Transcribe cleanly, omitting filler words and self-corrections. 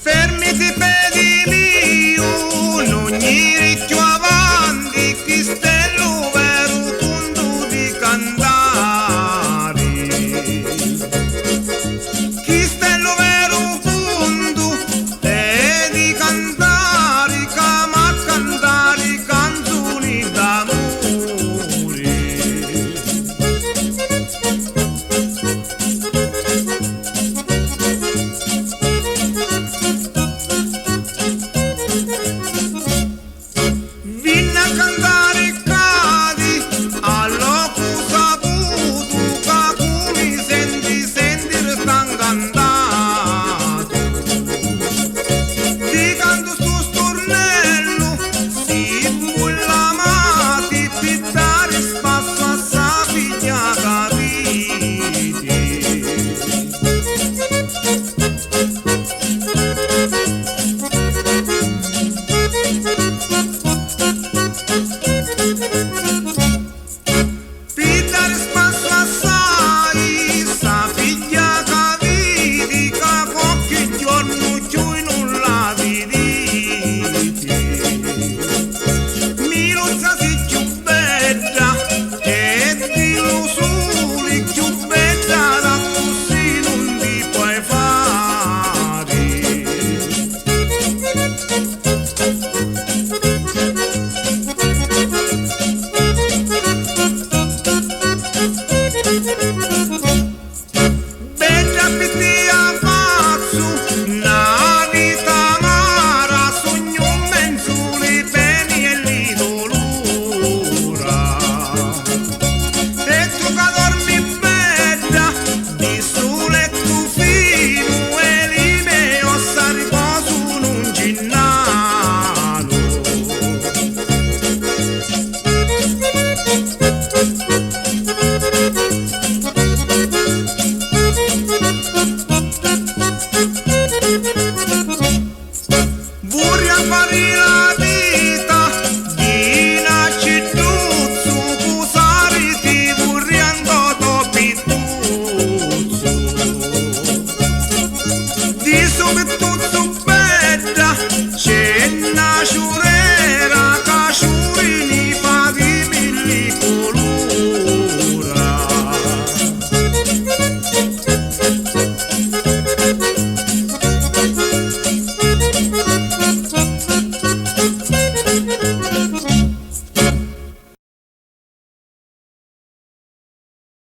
Fermiti pedi miu, nun gniri cchiù avanti, chistu è lu veru puntu di cantari. Chistu è lu veru puntu di cantari, c'amu a cantari canzuni d'amuri. Vinni a cantari ccà a locu saputu ca cu mi senti sentiri sta 'ncantatu. Ti cantu stu sturnellu, si vui l'amati, pi dari spassu a ssa figghia c'aviti. Pi dari spassu assai ssa figghia c'aviti, ca qualchi jornu cchiù nun la viditi. Miluzza si cchiù bedda e di lu suli, cchiù bedda d'accussì nun ti poi fari. Bedda pi tia fazzu na vita amara, sugnu 'mmenzu li peni e li dulura. E tu ca dormi bedda di stu lettu finu e li me ossa riposu nun ci nn'hanu. Vurria fari la vita di n'acidduzzu, pusariti vurria 'nto to pittuzzu. Di ssu pittuzzu bedda c'è na ciurera ca ciuri ni fa di milli culura.